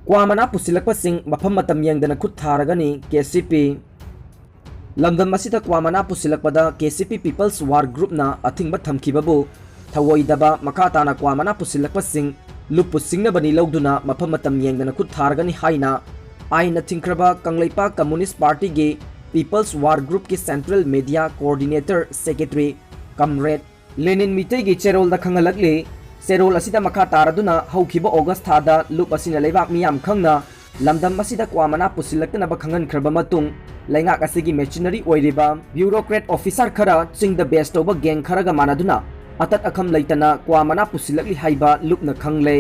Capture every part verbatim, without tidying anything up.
ꯀ꯭ꯋꯥ ꯃꯅꯥ ꯄꯨꯁꯤꯜꯂꯛꯄꯁꯤꯡ ꯃꯐꯝ ꯃꯇꯝ ꯌꯦꯡꯗꯅ ꯈꯨꯠ ꯊꯥꯔꯒꯅꯤ, ꯀꯦ ꯁꯤ ꯄꯤ꯫ ꯂꯝꯗꯝ ꯑꯁꯤꯗ ꯀ꯭ꯋꯥ ꯃꯅꯥ ꯄꯨꯁꯤꯜꯂꯛꯄꯗ ꯀꯦ ꯁꯤ ꯄꯤ People's War Groupꯅ ꯑꯊꯤꯡꯕ ꯊꯝꯈꯤꯕꯕꯨ ꯊꯧꯑꯣꯏꯗꯕ, ꯃꯈꯥ ꯇꯥꯅ ꯀ꯭ꯋꯥ ꯃꯅꯥ ꯄꯨꯁꯤꯜꯂꯛꯄꯁꯤꯡ ꯂꯨꯞꯄꯨ ꯁꯤꯡꯅꯕꯅꯤ ꯂꯧꯗꯨꯅ ꯃꯐꯝ ꯃꯇꯝ ꯌꯦꯡꯗꯅ ꯈꯨꯠ ꯊꯥꯔꯒꯅꯤ ꯍꯥꯏꯅ ꯑꯥꯏꯟꯅ ꯊꯤꯡꯈ꯭ꯔꯕ Kangleipak Communist Partyꯒꯤ People's War Groupꯀꯤ Central Media Coordinator Secretary Comrade ꯂꯦꯅꯤꯟ ꯃꯤꯇꯩꯒꯤ ꯆꯦꯔꯣꯜꯗ ꯈꯪꯍꯜꯂꯛꯂꯤ꯫ ꯆꯦꯔꯣꯜ ꯑꯁꯤꯗ ꯃꯈꯥ ꯇꯥꯔꯗꯨꯅ ꯍꯧꯈꯤꯕ ꯑꯣꯒꯁ ꯊꯥꯗ ꯂꯨꯞ ꯑꯁꯤꯅ ꯂꯩꯕꯥꯛ ꯃꯤꯌꯥꯝ ꯈꯪꯅ ꯂꯝꯗꯝ ꯑꯁꯤꯗ ꯀ꯭ꯋꯥ ꯃꯅꯥ ꯄꯨꯁꯤꯜꯂꯛꯇꯅꯕ ꯈꯪꯍꯟꯈ꯭ꯔꯕ ꯃꯇꯨꯡ, ꯂꯩꯉꯥꯛ ꯑꯁꯤꯒꯤ machinery ꯑꯣꯏꯔꯤꯕ bureaucrat officer ꯈꯔ ꯆꯤꯡꯗ base ꯇꯧꯕ gang ꯈꯔꯒ ꯃꯥꯟꯅꯗꯨꯅ ꯑꯇꯠ ꯑꯈꯝ ꯂꯩꯇꯅ ꯀ꯭ꯋꯥ ꯃꯅꯥ ꯄꯨꯁꯤꯜꯂꯛꯂꯤ ꯍꯥꯏꯕ ꯂꯨꯞꯅ ꯈꯪꯂꯦ꯫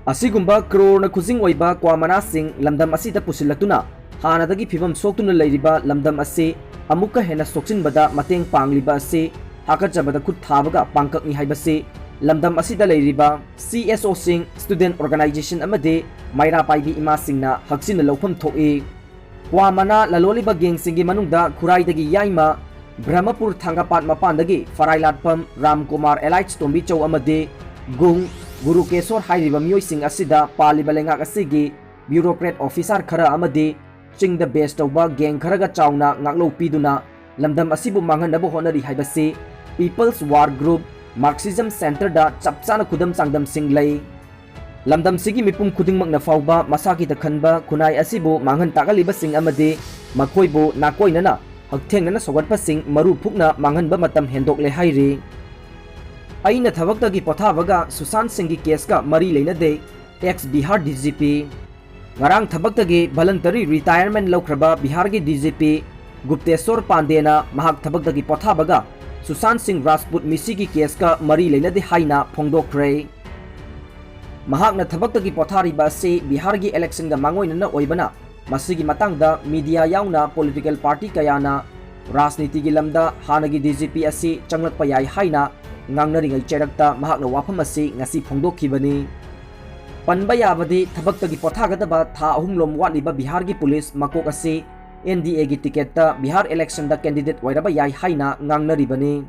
ꯑꯁꯤꯒꯨꯝꯕ ꯀ꯭ꯔꯣꯔꯅ ꯈꯨꯖꯤꯡ ꯑꯣꯏꯕ ꯀ꯭ꯋꯥ ꯃꯅꯥꯁꯤꯡ ꯂꯝꯗꯝ ꯑꯁꯤꯗ ꯄꯨꯁꯤꯜꯂꯛꯇꯨꯅ ꯍꯥꯟꯅꯗꯒꯤ ꯐꯤꯕꯝ ꯁꯣꯛꯇꯨꯅ ꯂꯩꯔꯤꯕ ꯂꯝꯗꯝ ꯑꯁꯤ ꯑꯃꯨꯛꯀ ꯍꯦꯟꯅ ꯁꯣꯛꯆꯤꯟꯕꯗ ꯃꯇꯦꯡ ꯄꯥꯡꯂꯤꯕ ꯑꯁꯤ ꯍꯥꯀꯠꯆꯕꯗ ꯈꯨꯠ ꯊꯥꯕꯒ ꯄꯥꯡꯀꯛꯅꯤ ꯍꯥꯏꯕꯁꯤ ꯂꯝꯗꯝ ꯑꯁꯤꯗ ꯂꯩꯔꯤꯕ ꯁꯤ ꯑꯦꯁ ꯑꯣꯁꯤꯡ, student organization ꯑꯃꯗꯤ ꯃꯩꯔꯥ ꯄꯥꯏꯕꯤ ꯏꯃꯥꯁꯤꯡꯅ ꯍꯛꯆꯤꯟꯅ ꯂꯧꯐꯝ ꯊꯣꯛꯏ꯫ ꯀ꯭ꯋꯥ ꯃꯅꯥ ꯂꯂꯣꯜꯂꯤꯕ gangꯁꯤꯡꯒꯤ ꯃꯅꯨꯡꯗ ꯈꯨꯔꯥꯏꯗꯒꯤ ꯌꯥꯏꯃ, ꯕ꯭ꯔꯍꯃꯄꯨꯔ ꯊꯥꯡꯒꯄꯥꯠ ꯃꯄꯥꯟꯗꯒꯤ ꯐꯔꯥꯏꯂꯥꯠꯄꯝ, ꯔꯥꯝꯀꯨꯃꯥꯔ alias ꯇꯣꯝꯕꯤꯆꯧ ꯑꯃꯗꯤ ꯒꯨꯡ ꯒꯨꯔꯨꯀꯦꯁꯣꯔ ꯍꯥꯏꯔꯤꯕ ꯃꯤꯑꯣꯏꯁꯤꯡ ꯑꯁꯤꯗ ꯄꯥꯜꯂꯤꯕ ꯂꯩꯉꯥꯛ ꯑꯁꯤꯒꯤ bureaucrat officer ꯈꯔ ꯑꯃꯗꯤ ꯆꯤꯡꯗ base ꯇꯧꯕ gang ꯈꯔꯒ ꯆꯥꯎꯅ ꯉꯥꯛꯂꯧ ꯄꯤꯗꯨꯅ ꯂꯝꯗꯝ ꯑꯁꯤꯕꯨ ꯃꯥꯡꯍꯟꯅꯕ ꯍꯣꯠꯅꯔꯤ ꯍꯥꯏꯕꯁꯤ People's War Group Marxism Centreꯗ ꯆꯞ ꯆꯥꯅ ꯈꯨꯗꯝ ꯆꯥꯡꯗꯝꯁꯤꯡ ꯂꯩ꯫ ꯂꯝꯗꯝꯁꯤꯒꯤ ꯃꯤꯄꯨꯝ ꯈꯨꯗꯤꯡꯃꯛꯅ ꯐꯥꯎꯕ ꯃꯁꯥꯒꯤꯗ ꯈꯟꯕ ꯈꯨꯟꯅꯥꯏ ꯑꯁꯤꯕꯨ ꯃꯥꯡꯍꯟ ꯇꯥꯛꯍꯜꯂꯤꯕꯁꯤꯡ ꯑꯃꯗꯤ ꯃꯈꯣꯏꯕꯨ ꯅꯥꯀꯣꯏꯅꯅ ꯍꯛꯊꯦꯡꯅꯅ ꯁꯧꯒꯠꯄꯁꯤꯡ ꯃꯔꯨ ꯐꯨꯛꯅ ꯃꯥꯡꯍꯟꯕ ꯃꯇꯝ ꯍꯦꯟꯗꯣꯛꯂꯦ ꯍꯥꯏꯔꯤ꯫ ꯑꯩꯅ ꯊꯕꯛꯇꯒꯤ ꯄꯣꯊꯥꯕꯒ ꯁꯨꯁꯥꯟꯠ ꯁꯤꯡꯒꯤ caseꯀ ꯃꯔꯤ ꯂꯩꯅꯗꯦ, ex Bihar D G P. ꯉꯔꯥꯡ ꯊꯕꯛꯇꯒꯤ voluntary retirement ꯂꯧꯈ꯭ꯔꯕ ꯕꯤꯍꯥꯔꯒꯤ ꯗꯤ ꯖꯤ ꯄꯤ ꯒꯨꯞꯇꯦꯁꯣꯔ ꯄꯥꯟꯗꯦꯅ ꯃꯍꯥꯛ ꯊꯕꯛꯇꯒꯤ ꯄꯣꯊꯥꯕꯒ ꯁꯨꯁꯥꯟꯠ ꯁꯤꯡ ꯔꯥꯖꯄꯨꯠ ꯃꯤꯁꯤꯒꯤ caseꯀ ꯃꯔꯤ ꯂꯩꯅꯗꯦ ꯍꯥꯏꯅ ꯐꯣꯡꯗꯣꯛꯈ꯭ꯔꯦ꯫ ꯃꯍꯥꯛꯅ ꯊꯕꯛꯇꯒꯤ ꯄꯣꯊꯥꯔꯤꯕ ꯑꯁꯤ ꯕꯤꯍꯥꯔꯒꯤ electionꯒ ꯃꯥꯡꯑꯣꯏꯅꯅ ꯑꯣꯏꯕꯅ, ꯃꯁꯤꯒꯤ ꯃꯇꯥꯡꯗ media ꯌꯥꯎꯅ political party ꯀꯌꯥꯅ ꯔꯥꯖꯅꯤꯇꯤꯒꯤ ꯂꯝꯗ ꯍꯥꯟꯅꯒꯤ ꯗꯤ ꯖꯤ ꯄꯤ ꯑꯁꯤ ꯆꯪꯂꯛꯄ ꯌꯥꯏ ꯍꯥꯏꯅ ꯉꯥꯡꯅꯔꯤꯉꯩ ꯆꯩꯔꯛꯇ ꯃꯍꯥꯛꯅ ꯋꯥꯐꯝ ꯑꯁꯤ ꯉꯁꯤ ꯐꯣꯡꯗꯣꯛꯈꯤꯕꯅꯤ꯫ ꯄꯟꯕ ꯌꯥꯕꯗꯤ, ꯊꯕꯛꯇꯒꯤ ꯄꯣꯊꯥꯒꯗꯕ ꯊꯥ ꯑꯍꯨꯝꯂꯣꯝ ꯋꯥꯠꯂꯤꯕ ꯕꯤꯍꯥꯔꯒꯤ ꯄꯨꯂꯤꯁ ꯃꯀꯣꯛ ꯑꯁꯤ ꯑꯦꯟ ꯗꯤ ꯑꯦꯒꯤ ticketꯇ ꯕꯤꯍꯥꯔ electionꯗ candidate ꯑꯣꯏꯔꯕ ꯌꯥꯏ ꯍꯥꯏꯅ ꯉꯥꯡꯅꯔꯤꯕꯅꯤ꯫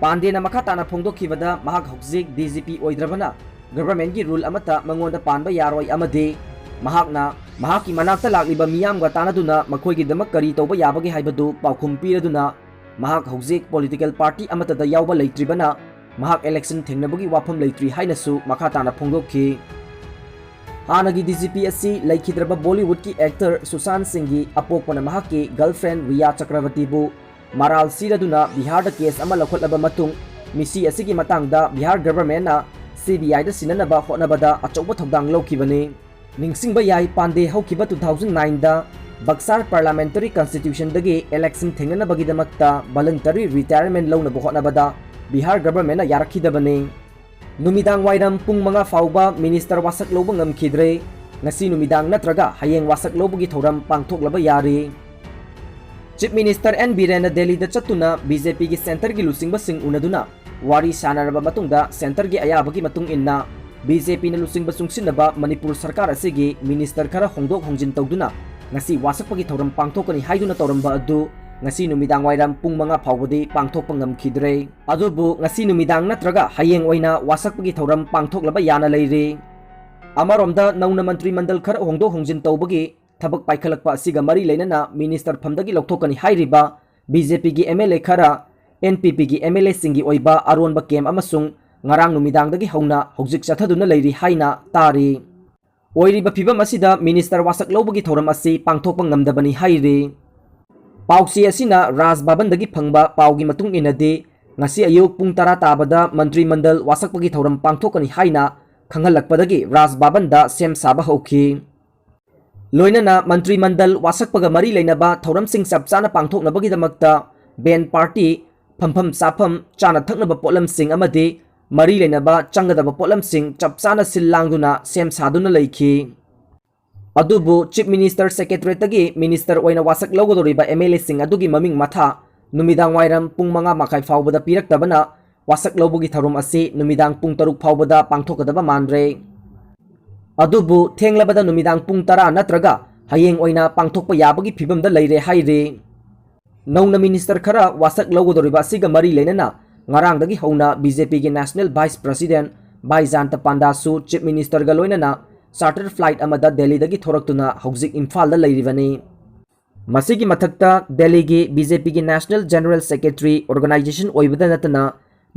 ꯄꯥꯟꯗꯦꯅ ꯃꯈꯥ ꯇꯥꯅ ꯐꯣꯡꯗꯣꯛꯈꯤꯕꯗ, ꯃꯍꯥꯛ ꯍꯧꯖꯤꯛ ꯗꯤ ꯖꯤ ꯄꯤ ꯑꯣꯏꯗ꯭ꯔꯕꯅ ꯒꯚꯔꯟꯃꯦꯟꯠꯀꯤ ꯔꯨꯜ ꯑꯃꯠꯇ ꯃꯉꯣꯟꯗ ꯄꯥꯟꯕ ꯌꯥꯔꯣꯏ ꯑꯃꯗꯤ ꯃꯍꯥꯛꯅ ꯃꯍꯥꯛꯀꯤ ꯃꯅꯥꯛꯇ ꯂꯥꯛꯂꯤꯕ ꯃꯤꯌꯥꯝꯒ ꯇꯥꯟꯅꯗꯨꯅ ꯃꯈꯣꯏꯒꯤꯗꯃꯛ ꯀꯔꯤ ꯇꯧꯕ ꯌꯥꯕꯒꯦ ꯍꯥꯏꯕꯗꯨ ꯄꯥꯎꯈꯨꯝ ꯄꯤꯔꯗꯨꯅ ꯃꯍꯥꯛ ꯍꯧꯖꯤꯛ ꯄꯣꯂꯤꯇꯤꯀꯦꯜ ꯄꯥꯔꯇꯤ ꯑꯃꯠꯇꯗ ꯌꯥꯎꯕ ꯂꯩꯇ꯭ꯔꯤꯕꯅ ꯃꯍꯥꯛ ꯏꯂꯦꯛꯁꯟ ꯊꯦꯡꯅꯕꯒꯤ ꯋꯥꯐꯝ ꯂꯩꯇ꯭ꯔꯤ ꯍꯥꯏꯅꯁꯨ ꯃꯈꯥ ꯇꯥꯅ ꯐꯣꯡꯗꯣꯛꯈꯤ꯫ ꯍꯥꯟꯅꯒꯤ ꯗꯤ ꯖꯤ ꯄꯤ ꯑꯁꯤ ꯂꯩꯈꯤꯗ꯭ꯔꯕ ꯕꯣꯂꯤꯋꯨꯗꯀꯤ ꯑꯦꯛꯇꯔ ꯁꯨꯁꯥꯟ ꯁꯤꯡꯒꯤ ꯑꯄꯣꯛꯄꯅ ꯃꯍꯥꯛꯀꯤ ꯒꯔꯜꯐ꯭ꯔꯦꯟ ꯔꯤꯌꯥ ꯆꯀ꯭ꯔꯕꯇꯤꯕꯨ ꯃꯔꯥꯜ ꯁꯤꯔꯗꯨꯅ ꯕꯤꯍꯥꯔꯗ ꯀꯦꯁ ꯑꯃ ꯂꯧꯈꯠꯂꯕ ꯃꯇꯨꯡ, ꯃꯤꯁꯤ ꯑꯁꯤꯒꯤ ꯃꯇꯥꯡꯗ ꯕꯤꯍꯥꯔ ꯒꯚꯔꯟꯃꯦꯟꯠꯅ ꯁꯤ ꯕꯤ ꯑꯥꯏꯗ ꯁꯤꯟꯅꯅꯕ ꯍꯣꯠꯅꯕꯗ ꯑꯆꯧꯕ ꯊꯧꯗꯥꯡ ꯂꯧꯈꯤꯕꯅꯤ꯫ ꯅꯤꯡꯁꯤꯡꯕ ꯌꯥꯏ, ꯄꯥꯟꯗꯦ ꯍꯧꯈꯤꯕ two thousand nineꯗ ꯕꯛꯁꯥꯔ ꯄꯥꯔꯂꯥꯃꯦꯟꯇꯔꯤ ꯀꯟꯁꯇꯤꯇ꯭ꯌꯨꯁꯟꯗꯒꯤ ꯏꯂꯦꯛꯁꯟ ꯊꯦꯡꯅꯅꯕꯒꯤꯗꯃꯛꯇ ꯚꯣꯂꯨꯟꯇꯔꯤ ꯔꯤꯇꯥꯌꯔꯃꯦꯟꯠ ꯂꯧꯅꯕ ꯍꯣꯠꯅꯕꯗ ꯕꯤꯍꯥꯔ ꯒꯚꯔꯟꯃꯦꯟꯠꯅ ꯌꯥꯔꯛꯈꯤꯗꯕꯅꯤ꯫ ꯅꯨꯃꯤꯗꯥꯡ ꯋꯥꯏꯔꯝ ꯄꯨꯡ ꯃꯉꯥ ꯐꯥꯎꯕ ꯃꯤꯅꯤꯁꯇꯔ ꯋꯥꯁꯛ ꯂꯧꯕ ꯉꯝꯈꯤꯗ꯭ꯔꯦ꯫ ꯉꯁꯤ ꯅꯨꯃꯤꯗꯥꯡ ꯅꯠꯇ꯭ꯔꯒ ꯍꯌꯦꯡ ꯋꯥꯁꯛ ꯂꯧꯕꯒꯤ ꯊꯧꯔꯝ ꯄꯥꯡꯊꯣꯛꯂꯕ ꯌꯥꯔꯦ꯫ ꯆꯤꯐ ꯃꯤꯅꯤꯁꯇꯔ ꯑꯦꯟ ꯕꯤꯔꯦꯟꯅ ꯗꯦꯜꯂꯤꯗ ꯆꯠꯇꯨꯅ ꯕꯤ ꯖꯦ ꯄꯤꯒꯤ ꯁꯦꯟꯇꯔꯒꯤ ꯂꯨꯆꯤꯡꯕꯁꯤꯡ ꯎꯅꯗꯨꯅ ꯋꯥꯔꯤ ꯁꯥꯟꯅꯔꯕ ꯃꯇꯨꯡꯗ ꯁꯦꯟꯇꯔꯒꯤ ꯑꯌꯥꯕꯒꯤ ꯃꯇꯨꯡ ꯏꯟꯅ ꯕꯤ ꯖꯦ ꯄꯤꯅ ꯂꯨꯆꯤꯡꯕ ꯆꯨꯡꯁꯤꯟꯅꯕ ꯃꯅꯤꯄꯨꯔ ꯁꯔꯀꯥꯔ ꯑꯁꯤꯒꯤ ꯃꯤꯅꯤꯁꯇꯔ ꯈꯔ ꯍꯣꯡꯗꯣꯛ ꯍꯣꯡꯖꯤꯟ ꯇꯧꯗꯨꯅ ꯉꯁꯤ ꯋꯥꯁꯛꯄꯒꯤ ꯊꯧꯔꯝ ꯄꯥꯡꯊꯣꯛꯀꯅꯤ ꯍꯥꯏꯗꯨꯅ ꯇꯧꯔꯝꯕ ꯑꯗꯨ ꯉꯁꯤ ꯅꯨꯃꯤꯗꯥꯡ ꯋꯥꯏꯔꯝ ꯄꯨꯡ ꯃꯉꯥ ꯐꯥꯎꯕꯗꯤ ꯄꯥꯡꯊꯣꯛꯄ ꯉꯝꯈꯤꯗ꯭ꯔꯦ꯫ ꯑꯗꯨꯕꯨ ꯉꯁꯤ ꯅꯨꯃꯤꯗꯥꯡ ꯅꯠꯇ꯭ꯔꯒ ꯍꯌꯦꯡ ꯑꯣꯏꯅ ꯋꯥꯁꯛꯄꯒꯤ ꯊꯧꯔꯝ ꯄꯥꯡꯊꯣꯛꯂꯕ ꯌꯥꯅ ꯂꯩꯔꯤ꯫ ꯑꯃꯔꯣꯝꯗ ꯅꯧꯅ ꯃꯟꯇ꯭ꯔꯤ ꯃꯟꯗꯜ ꯈꯔ ꯍꯣꯡꯗꯣꯛ ꯍꯣꯡꯖꯤꯟ ꯇꯧꯕꯒꯤ ꯊꯕꯛ ꯄꯥꯏꯈꯠꯂꯛꯄ ꯑꯁꯤꯒ ꯃꯔꯤ ꯂꯩꯅꯅ ꯃꯤꯅꯤꯁꯇꯔ ꯐꯝꯗꯒꯤ ꯂꯧꯊꯣꯛꯀꯅꯤ ꯍꯥꯏꯔꯤꯕ ꯕꯤ ꯖꯦ ꯄꯤꯒꯤ ꯑꯦꯝ ꯑꯦꯜ ꯑꯦ ꯈꯔ ꯑꯦꯟ ꯄꯤ ꯄꯤꯒꯤ ꯑꯦꯝ ꯑꯦꯜ ꯑꯦꯁꯤꯡꯒꯤ ꯑꯣꯏꯕ ꯑꯔꯣꯟꯕ ꯀꯦꯝ ꯑꯃꯁꯨꯡ ꯉꯔꯥꯡ ꯅꯨꯃꯤꯗꯥꯡꯗꯒꯤ ꯍꯧꯅ ꯍꯧꯖꯤꯛ ꯆꯠꯊꯗꯨꯅ ꯂꯩꯔꯤ ꯍꯥꯏꯅ ꯇꯥꯔꯤ꯫ ꯑꯣꯏꯔꯤꯕ ꯐꯤꯕꯝ ꯑꯁꯤꯗ ꯃꯤꯅꯤꯁꯇꯔ ꯋꯥꯁꯛ ꯂꯧꯕꯒꯤ ꯊꯧꯔꯝ ꯑꯁꯤ ꯄꯥꯡꯊꯣꯛꯄ ꯉꯝꯗꯕꯅꯤ ꯍꯥꯏꯔꯤ꯫ ꯄꯥꯎꯆꯦ ꯑꯁꯤꯅ ꯔꯥꯖ ꯚꯕꯟꯗꯒꯤ ꯐꯪꯕ ꯄꯥꯎꯒꯤ ꯃꯇꯨꯡ ꯏꯟꯅꯗꯤ, ꯉꯁꯤ ꯑꯌꯨꯛ ꯄꯨꯡ ꯇꯔꯥ ꯇꯥꯕꯗ ꯃꯟꯇ꯭ꯔꯤ ꯃꯟꯗꯜ ꯋꯥꯁꯛꯄꯒꯤ ꯊꯧꯔꯝ ꯄꯥꯡꯊꯣꯛꯀꯅꯤ ꯍꯥꯏꯅ ꯈꯪꯍꯜꯂꯛꯄꯗꯒꯤ ꯔꯥꯖ ꯚꯕꯟꯗ ꯁꯦꯝ ꯁꯥꯕ ꯍꯧꯈꯤ꯫ ꯂꯣꯏꯅꯅ ꯃꯟꯇ꯭ꯔꯤ ꯃꯟꯗꯜ ꯋꯥꯁꯛꯄꯒ ꯃꯔꯤ ꯂꯩꯅꯕ ꯊꯧꯔꯝꯁꯤꯡ ꯆꯞ ꯆꯥꯅ ꯄꯥꯡꯊꯣꯛꯅꯕꯒꯤꯗꯃꯛꯇ ꯕꯦꯟ ꯄꯥꯔꯇꯤ, ꯐꯝꯐꯝ ꯆꯥꯐꯝ, ꯆꯥꯅ ꯊꯛꯅꯕ ꯄꯣꯠꯂꯝꯁꯤꯡ ꯑꯃꯗꯤ ꯃꯔꯤ ꯂꯩꯅꯕ ꯆꯪꯒꯗꯕ ꯄꯣꯠꯂꯝꯁꯤꯡ ꯆꯞ ꯆꯥꯅ ꯁꯤꯜ ꯂꯥꯡꯗꯨꯅ ꯁꯦꯝ ꯁꯥꯗꯨꯅ ꯂꯩꯈꯤ꯫ ꯑꯗꯨꯕꯨ ꯆꯤꯐ ꯃꯤꯅꯤꯁꯇꯔ ꯁꯦꯀ꯭ꯔꯦꯇꯔꯤꯌꯦꯠꯇꯒꯤ ꯃꯤꯅꯤꯁꯇꯔ ꯑꯣꯏꯅ ꯋꯥꯁꯛ ꯂꯧꯒꯗꯧꯔꯤꯕ ꯑꯦꯝ ꯑꯦꯜ ꯑꯦꯁꯤꯡ ꯑꯗꯨꯒꯤ ꯃꯃꯤꯡ ꯃꯊꯥ ꯅꯨꯃꯤꯗꯥꯡ ꯋꯥꯏꯔꯝ ꯄꯨꯡ ꯃꯉꯥ ꯃꯈꯥꯏ ꯐꯥꯎꯕꯗ ꯄꯤꯔꯛꯇꯕꯅ ꯋꯥꯁꯛ ꯂꯧꯕꯒꯤ ꯊꯧꯔꯝ ꯑꯁꯤ ꯅꯨꯃꯤꯗꯥꯡ ꯄꯨꯡ ꯇꯔꯨꯛ ꯐꯥꯎꯕꯗ ꯄꯥꯡꯊꯣꯛꯀꯗꯕ ꯃꯥꯟꯗ꯭ꯔꯦ꯫ ꯑꯗꯨꯕꯨ ꯊꯦꯡꯂꯕꯗ ꯅꯨꯃꯤꯗꯥꯡ ꯄꯨꯡ ꯇꯔꯥ ꯅꯠꯇ꯭ꯔꯒ ꯍꯌꯦꯡ ꯑꯣꯏꯅ ꯄꯥꯡꯊꯣꯛꯄ ꯌꯥꯕꯒꯤ ꯐꯤꯕꯝꯗ ꯂꯩꯔꯦ ꯍꯥꯏꯔꯤ꯫ ꯅꯧꯅ ꯃꯤꯅꯤꯁꯇꯔ ꯈꯔ ꯋꯥꯁꯛ ꯂꯧꯒꯗꯧꯔꯤꯕ ꯑꯁꯤꯒ ꯃꯔꯤ ꯂꯩꯅꯅ ꯉꯔꯥꯡꯗꯒꯤ ꯍꯧꯅ ꯕꯤ ꯖꯦ ꯄꯤꯒꯤ ꯅꯦꯁꯅꯦꯜ ꯚꯥꯏꯁ ꯄ꯭ꯔꯁꯤꯗꯦꯟꯠ ꯚꯥꯏ ꯖꯥꯟꯇ ꯄꯥꯟꯗꯥꯁꯨ ꯆꯤꯐ ꯃꯤꯅꯤꯁꯇꯔꯒ ꯂꯣꯏꯅꯅ ꯆꯥꯔꯇꯔ ꯐ꯭ꯂꯥꯏꯠ ꯑꯃꯗ ꯗꯦꯜꯂꯤꯗꯒꯤ ꯊꯣꯔꯛꯇꯨꯅ ꯍꯧꯖꯤꯛ ꯏꯝꯐꯥꯜꯗ ꯂꯩꯔꯤꯕꯅꯤ꯫ ꯃꯁꯤꯒꯤ ꯃꯊꯛꯇ ꯗꯦꯜꯂꯤꯒꯤ ꯕꯤ ꯖꯦ ꯄꯤꯒꯤ ꯅꯦꯁꯅꯦꯜ ꯖꯦꯅꯔꯦꯜ ꯁꯦꯀ꯭ꯔꯦꯇꯔꯤ ꯑꯣꯔꯒꯅꯥꯏꯖꯦꯁꯟ ꯑꯣꯏꯕꯗ ꯅꯠꯇꯅ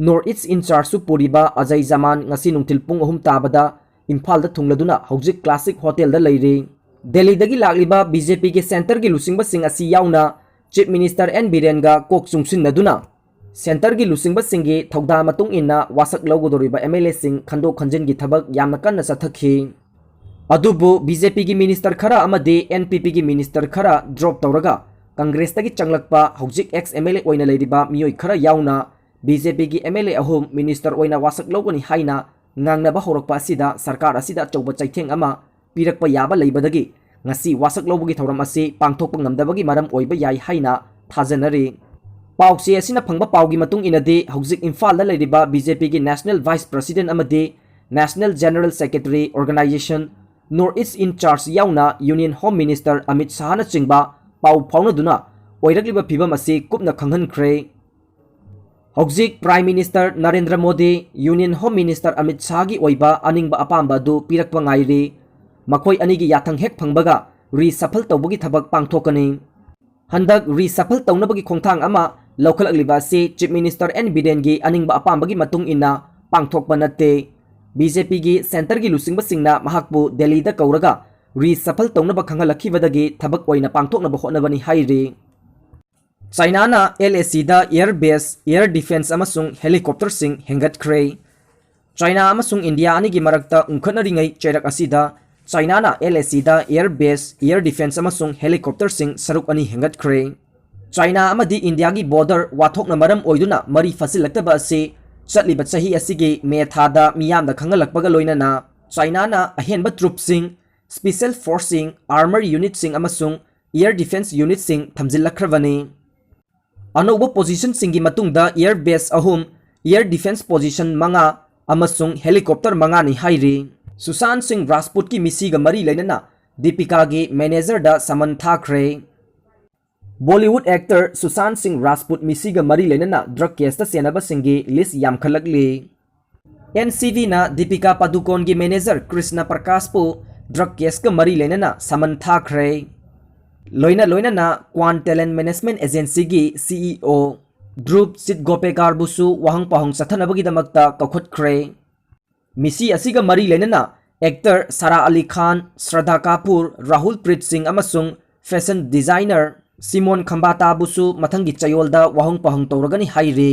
ꯅꯣꯔꯠ ꯏꯁ ꯏꯟꯆꯥꯔꯖꯁꯨ ꯄꯨꯔꯤꯕ ꯑꯖꯌ ꯖꯃꯥꯟ ꯉꯁꯤ ꯅꯨꯡꯊꯤꯜ ꯄꯨꯡ ꯑꯍꯨꯝ ꯇꯥꯕꯗ ꯏꯝꯐꯥꯜꯗ ꯊꯨꯡꯂꯗꯨꯅ ꯍꯧꯖꯤꯛ ꯀ꯭ꯂꯥꯁꯤꯛ ꯍꯣꯇꯦꯜꯗ ꯂꯩꯔꯤ꯫ ꯗꯦꯜꯂꯤꯗꯒꯤ ꯂꯥꯛꯂꯤꯕ ꯕꯤ ꯖꯦ ꯄꯤꯒꯤ ꯁꯦꯟꯇꯔꯒꯤ ꯂꯨꯆꯤꯡꯕꯁꯤꯡ ꯑꯁꯤ ꯌꯥꯎꯅ ꯆꯤꯐ ꯃꯤꯅꯤꯁꯇꯔ ꯑꯦꯟ ꯕꯤꯔꯦꯟꯒ ꯀꯣꯛ ꯆꯨꯡꯁꯤꯟꯅꯗꯨꯅ ꯁꯦꯟꯇꯔꯒꯤ ꯂꯨꯆꯤꯡꯕꯁꯤꯡꯒꯤ ꯊꯧꯗꯥꯡ ꯃꯇꯨꯡ ꯏꯟꯅ ꯋꯥꯁꯛ ꯂꯧꯒꯗꯧꯔꯤꯕ ꯑꯦꯝ ꯑꯦꯜ ꯑꯦꯁꯤꯡ ꯈꯟꯗꯣꯛ ꯈꯟꯖꯤꯟꯒꯤ ꯊꯕꯛ ꯌꯥꯝꯅ ꯀꯟꯅ ꯆꯠꯊꯈꯤ꯫ ꯑꯗꯨꯕꯨ ꯕꯤ ꯖꯦ ꯄꯤꯒꯤ ꯃꯤꯅꯤꯁꯇꯔ ꯈꯔ ꯑꯃꯗꯤ ꯑꯦꯟ ꯄꯤ ꯄꯤꯒꯤ ꯃꯤꯅꯤꯁꯇꯔ ꯈꯔ ꯗ꯭ꯔꯣꯞ ꯇꯧꯔꯒ ꯀꯪꯒ꯭ꯔꯦꯁꯇꯒꯤ ꯆꯪꯂꯛꯄ ꯍꯧꯖꯤꯛ ꯑꯦꯛꯁ ꯑꯦꯝ ꯑꯦꯜ ꯑꯦ ꯑꯣꯏꯅ ꯂꯩꯔꯤꯕ ꯃꯤꯑꯣꯏ ꯈꯔ ꯌꯥꯎꯅ ꯕꯤ ꯖꯦ ꯄꯤꯒꯤ ꯑꯦꯝ ꯑꯦꯜ ꯑꯦ ꯑꯍꯨꯝ ꯃꯤꯅꯤꯁꯇꯔ ꯑꯣꯏꯅ ꯋꯥꯁꯛ ꯂꯧꯒꯅꯤ ꯍꯥꯏꯅ ꯉꯥꯡꯅꯕ ꯍꯧꯔꯛꯄ ꯑꯁꯤꯗ ꯁꯔꯀꯥꯔ ꯑꯁꯤꯗ ꯑꯆꯧꯕ ꯆꯩꯊꯦꯡ ꯑꯃ ꯄꯤꯔꯛꯄ ꯌꯥꯕ ꯂꯩꯕꯗꯒꯤ ꯉꯁꯤ ꯋꯥꯁꯛ ꯂꯧꯕꯒꯤ ꯊꯧꯔꯝ ꯑꯁꯤ ꯄꯥꯡꯊꯣꯛꯄ ꯉꯝꯗꯕꯒꯤ ꯃꯔꯝ ꯑꯣꯏꯕ ꯌꯥꯏ ꯍꯥꯏꯅ ꯊꯥꯖꯅꯔꯤ꯫ ꯄꯥꯎꯆꯦ ꯑꯁꯤꯅ ꯐꯪꯕ ꯄꯥꯎꯒꯤ ꯃꯇꯨꯡ ꯏꯟꯅꯗꯤ ꯍꯧꯖꯤꯛ ꯏꯝꯐꯥꯜꯗ ꯂꯩꯔꯤꯕ ꯕꯤ ꯖꯦ ꯄꯤꯒꯤ ꯅꯦꯁꯅꯦꯜ ꯚꯥꯏꯁ ꯄ꯭ꯔꯁꯤꯗꯦꯟ ꯑꯃꯗꯤ national general secretary organisation north east in charge ꯌꯥꯎꯅ ꯌꯨꯅꯤꯌꯟ ꯍꯣꯝ ꯃꯤꯅꯤꯁꯇꯔ ꯑꯃꯤꯠ ꯁꯥꯍꯅꯆꯤꯡꯕ ꯄꯥꯎ ꯐꯥꯎꯅꯗꯨꯅ ꯑꯣꯏꯔꯛꯂꯤꯕ ꯐꯤꯕꯝ ꯑꯁꯤ ꯀꯨꯞꯅ ꯈꯪꯍꯟꯈ꯭ꯔꯦ꯫ ꯍꯧꯖꯤꯛ prime minister Narendra Modi union home minister Amit ꯁꯥꯍꯒꯤ ꯑꯣꯏꯕ ꯑꯅꯤꯡꯕ ꯑꯄꯥꯝꯕ ꯑꯗꯨ ꯄꯤꯔꯛꯄ ꯉꯥꯏꯔꯤ꯫ ꯃꯈꯣꯏ ꯑꯅꯤꯒꯤ ꯌꯥꯊꯪ ꯍꯦꯛ ꯐꯪꯕꯒ ꯔꯤꯁꯐꯜ ꯇꯧꯕꯒꯤ ꯊꯕꯛ ꯄꯥꯡꯊꯣꯛꯀꯅꯤ꯫ ꯍꯟꯗꯛ ꯔꯤꯁꯐꯜ ꯇꯧꯅꯕꯒꯤ ꯈꯣꯡꯊꯥꯡ ꯑꯃ ꯂꯧꯈꯠꯂꯛꯂꯤꯕ ꯑꯁꯤ ꯆꯤꯐ ꯃꯤꯅꯤꯁꯇꯔ ꯑꯦꯟ ꯕꯤꯔꯦꯟꯒꯤ ꯑꯅꯤꯡꯕ ꯑꯄꯥꯝꯕꯒꯤ ꯃꯇꯨꯡ ꯏꯟꯅ ꯄꯥꯡꯊꯣꯛꯄ ꯅꯠꯇꯦ꯫ ꯕꯤ ꯖꯦ ꯄꯤꯒꯤ ꯁꯦꯟꯇꯔꯒꯤ ꯂꯨꯆꯤꯡꯕꯁꯤꯡꯅ ꯃꯍꯥꯛꯄꯨ ꯗꯦꯜꯂꯤꯗ ꯀꯧꯔꯒ ꯔꯤꯁꯐꯜ ꯇꯧꯅꯕ ꯈꯪꯍꯜꯂꯛꯈꯤꯕꯗꯒꯤ ꯊꯕꯛ ꯑꯣꯏꯅ ꯄꯥꯡꯊꯣꯛꯅꯕ ꯍꯣꯠꯅꯕꯅꯤ ꯍꯥꯏꯔꯤ꯫ ꯆꯥꯏꯅꯥꯅ ꯑꯦꯜ ꯑꯦ ꯁꯤꯗ ꯑꯦꯌꯔ ꯕꯦꯁ, ꯑꯦꯌꯔ ꯗꯤꯐꯦꯟꯁ ꯑꯃꯁꯨꯡ ꯍꯦꯂꯤꯀꯣꯞꯇꯔꯁꯤꯡ ꯍꯦꯟꯒꯠꯈ꯭ꯔꯦ꯫ ꯆꯥꯏꯅꯥ ꯑꯃꯁꯨꯡ ꯏꯟꯗꯤꯌꯥ ꯑꯅꯤꯒꯤ ꯃꯔꯛꯇ ꯎꯪꯈꯠꯅꯔꯤꯉꯩ ꯆꯩꯔꯛ ꯑꯁꯤꯗ ꯆꯥꯏꯅꯥꯅ ꯑꯦꯜ ꯑꯦ ꯁꯤꯗ ꯑꯦꯌꯔ ꯕꯦꯁ, ꯑꯦꯌꯔ ꯗꯤꯐꯦꯟꯁ ꯑꯃꯁꯨꯡ ꯍꯦꯂꯤꯀꯣꯞꯇꯔꯁꯤꯡ ꯁꯔꯨꯛ ꯑꯅꯤ ꯍꯦꯟꯒꯠꯈ꯭ꯔꯦ꯫ ꯆꯥꯏꯅꯥ ꯑꯃꯗꯤ ꯏꯟꯗꯤꯌꯥꯒꯤ ꯕꯣꯔꯗꯔ ꯋꯥꯊꯣꯛꯅ ꯃꯔꯝ ꯑꯣꯏꯗꯨꯅ ꯃꯔꯤ ꯐꯥꯁꯤꯜꯂꯛꯇꯕ ꯑꯁꯤ ꯆꯠꯂꯤꯕ ꯆꯍꯤ ꯑꯁꯤꯒꯤ ꯃꯦ ꯊꯥꯗ ꯃꯤꯌꯥꯝꯗ ꯈꯪꯍꯜꯂꯛꯄꯒ ꯂꯣꯏꯅꯅ ꯆꯥꯏꯅꯥꯅ ꯑꯍꯦꯟꯕ ꯇ꯭ꯔꯨꯞꯁꯤꯡ, ꯁ꯭ꯄꯤꯁꯦꯜ ꯐꯣꯔꯁꯁꯤꯡ, ꯑꯥꯔꯃꯔ ꯌꯨꯅꯤꯠꯁꯤꯡ ꯑꯃꯁꯨꯡ ꯑꯦꯌꯔ ꯗꯤꯐꯦꯟꯁ ꯌꯨꯅꯤꯠꯁꯤꯡ ꯊꯝꯖꯤꯜꯂꯛꯈ꯭ꯔꯕꯅꯤ꯫ ꯑꯅꯧꯕ ꯄꯣꯖꯤꯁꯟꯁꯤꯡꯒꯤ ꯃꯇꯨꯡꯗ ꯑꯦꯌꯔ ꯕꯦꯁ ꯑꯍꯨꯝ, ꯑꯦꯌꯔ ꯗꯤꯐꯦꯟꯁ ꯄꯣꯖꯤꯁꯟ ꯃꯉꯥ ꯑꯃꯁꯨꯡ ꯍꯦꯂꯤꯀꯣꯞꯇꯔ ꯃꯉꯥꯅꯤ ꯍꯥꯏꯔꯤ꯫ ꯁꯨꯁꯥꯟꯠ ꯁꯤꯡ ꯔꯥꯖꯄꯨꯠꯀꯤ ꯃꯤꯁꯤꯒ ꯃꯔꯤ ꯂꯩꯅꯅ ꯗꯤꯄꯤꯀꯥꯒꯤ ꯃꯦꯅꯦꯖꯔꯗ ꯁꯃꯟ ꯊꯥꯈ꯭ꯔꯦ꯫ ꯕꯣꯂꯤꯋꯨꯗ ꯑꯦꯛꯇꯔ ꯁꯨꯁꯥꯟꯠ ꯁꯤꯡ ꯔꯥꯖꯄꯨꯠ ꯃꯤꯁꯤꯒ ꯃꯔꯤ ꯂꯩꯅꯅ ꯗ꯭ꯔꯒ ꯀꯦꯁꯇ ꯆꯦꯟꯅꯕꯁꯤꯡꯒꯤ ꯂꯤꯁ ꯌꯥꯝꯈꯠꯂꯛꯂꯤ꯫ ꯑꯦꯟ ꯁꯤ ꯕꯤꯅ ꯗꯤꯄꯤꯀꯥ ꯄꯗꯨꯀꯣꯟꯒꯤ ꯃꯦꯅꯦꯖꯔ ꯀ꯭ꯔꯤꯁꯅ ꯄ꯭ꯔꯀꯥꯁꯄꯨ ꯗ꯭ꯔꯒ ꯀꯦꯁꯀ ꯃꯔꯤ ꯂꯩꯅꯅ ꯁꯃꯟ ꯊꯥꯈ꯭ꯔꯦ꯫ ꯂꯣꯏꯅ ꯂꯣꯏꯅꯅ ꯀ꯭ꯋꯥꯟ ꯇꯦꯂꯦꯟ ꯃꯦꯅꯦꯖꯃꯦꯟ ꯑꯦꯖꯦꯟꯁꯤꯒꯤ ꯁꯤ ꯏ ꯑꯣ ꯙ꯭ꯔꯨꯕ ꯆꯤꯠꯒꯣꯄꯦꯀꯥꯔꯕꯨꯁꯨ ꯋꯥꯍꯪ ꯄꯥꯎꯍꯪ ꯆꯠꯊꯅꯕꯒꯤꯗꯃꯛꯇ ꯀꯧꯈꯠꯈ꯭ꯔꯦ꯫ ꯃꯤꯁꯤ ꯑꯁꯤꯒ ꯃꯔꯤ ꯂꯩꯅꯅ ꯑꯦꯛꯇꯔ ꯁꯥꯔꯥ ꯑꯂꯤ ꯈꯥꯟ, ꯁ꯭ꯔꯗꯥ ꯀꯥꯄꯨꯔ, ꯔꯥꯍꯨꯜ ꯄ꯭ꯔꯤꯠ ꯁꯤꯡ ꯑꯃꯁꯨꯡ ꯐꯦꯁꯟ ꯗꯤꯖꯥꯏꯅꯔ ꯁꯤꯃꯣꯟ ꯈꯝꯕꯥꯇꯥꯕꯨꯁꯨ ꯃꯊꯪꯒꯤ ꯆꯌꯣꯜꯗ ꯋꯥꯍꯪ ꯄꯥꯎꯍꯪ ꯇꯧꯔꯒꯅꯤ ꯍꯥꯏꯔꯤ꯫